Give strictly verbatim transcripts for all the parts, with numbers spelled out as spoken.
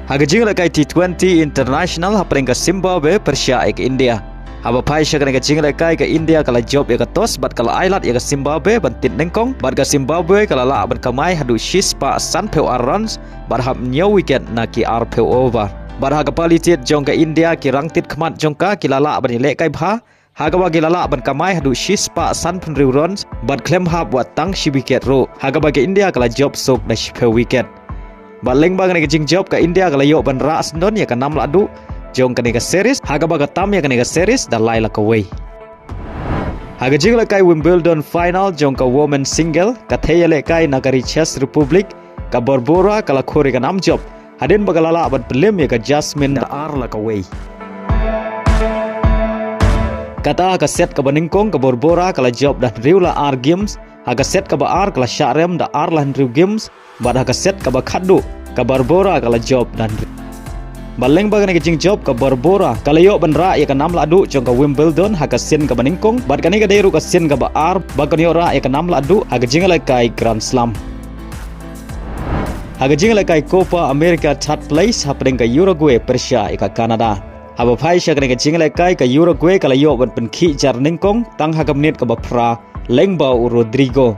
Ha ka jinglehkai T twenty International hapdeng ka Zimbabwe pyrshah ïa ka India. Haba phai sha kane ka jinglehkai ka India ka la jop ïa ka toss bad ka la ailad ïa ka Zimbabwe ban tied nyngkong bad ka Zimbabwe ka la lah ban kamai haduh shispah sanphew ar runs bad hap hynñiew wicket na ki arphew over. Bad ha ka pali tied jong ka India ki rangtied khmat jong ka ki la lah ban ïalehkai bha ha kaba ki la lah ban kamai haduh shispah sanphew hynriew runs bad khlem hap wat tang shi wicket ruh ha kaba ka India ka la jop suk da shiphew wicket. Bad lyngba kane ka jingjop ka India ka la ïoh ban rah syndon ïa ka nam lahduh jong kane ka series ha kaba ka tam ïa kane ka series da lai la kawei. Ha ka jinglehkai Wimbledon final jong ka women single ka thei ïalehkai na ka Czech Republic, ka Barbora ka la khur ïa ka nam jop hadien ba ka la lah ban pynlem ïa ka Jasmine da ar la kawei. Kata ha ka set kaba nyngkong ka Barbora ka la jop da hynriew la ar games, ha ka set kaba ar ka la shah rem da ar la hynriew games, bad ha ka set kaba khatduh ka Barbora ka la jop da hynriew. Bad lyngba kane ka jingjop ka Barbora ka la ïoh ban rah ïa ka nam lahduh jong ka Wimbledon ha ka sien kaba nyngkong bad kane ka dei ruh ka sien kaba ar ba kan ïoh rah ïa ka nam lahduh ha ka jinglehkai Grand Slam. Ha ka jinglehkai Copa America third place hapdeng ka Uruguay pyrshah ïa ka Canada. Haba phai sha kane ka jinglehkai ka Uruguay ka la ïoh ban pynkhih jar nyngkong tang ha ka minit kaba phra lyngba u Rodrygo.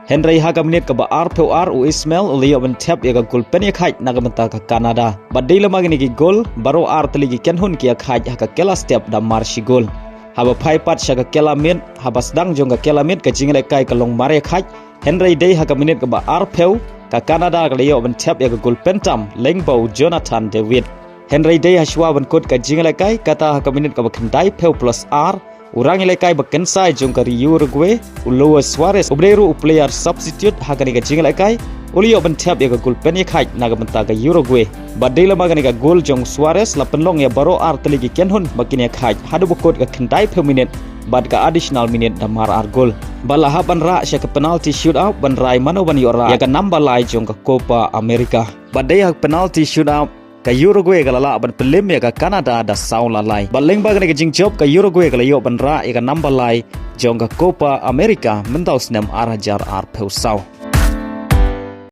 Hynrei ha ka minit kaba arphew ar u Ismael u la ïoh ban thep ïa ka gol pynïakhaid na ka bynta ka Canada. Bad dei lama kine ki gol baroh ar tylli ki kynhun ki ïakhaid ha ka kylla step da mar shi gol. Haba phai pat sha ka kylla miet, haba sdang jong ka kylla miet ka jinglehkai ka long mar ïakhaid. Hynrei dei ha ka minit kaba arphew ka Canada ka la ïoh ban thep ïa ka gol pyntam lyngba u Jonathan David. Hynrei dei ha shuwa ban kut ka jinglehkai kata ha ka minit kaba khyndaiphew plus ar u rangïalehkai ba kynsai jong ka Uruguay u Luis Suarez u ba dei ruh u player substitute ha kane ka jinglehkai u la ïoh ban thep ïa ka gol pynïakhaid na ka bynta ka Uruguay. Bad dei lama kane ka gol jong Suarez la pynlong ïa baroh ar tylli ki kynhun ba kin ïakhaid haduh ba kut ka khyndaiphew minit bad ka additional minit da mar ar gol. Bad la hap ban rah sha ka penalty shootout ban rai mano ban ïoh rah ïa ka namba lai jong ka Copa America. Bad dei ha ka penalty shootout ka Uruguay ka la lah ban pynlem ïa ka Canada da saw la lai. Bad lyngba kane ka jingjop ka Uruguay ka la ïoh ban rah ïa ka namba lai jong ka Copa America mynta u snem ar hajar arphew saw.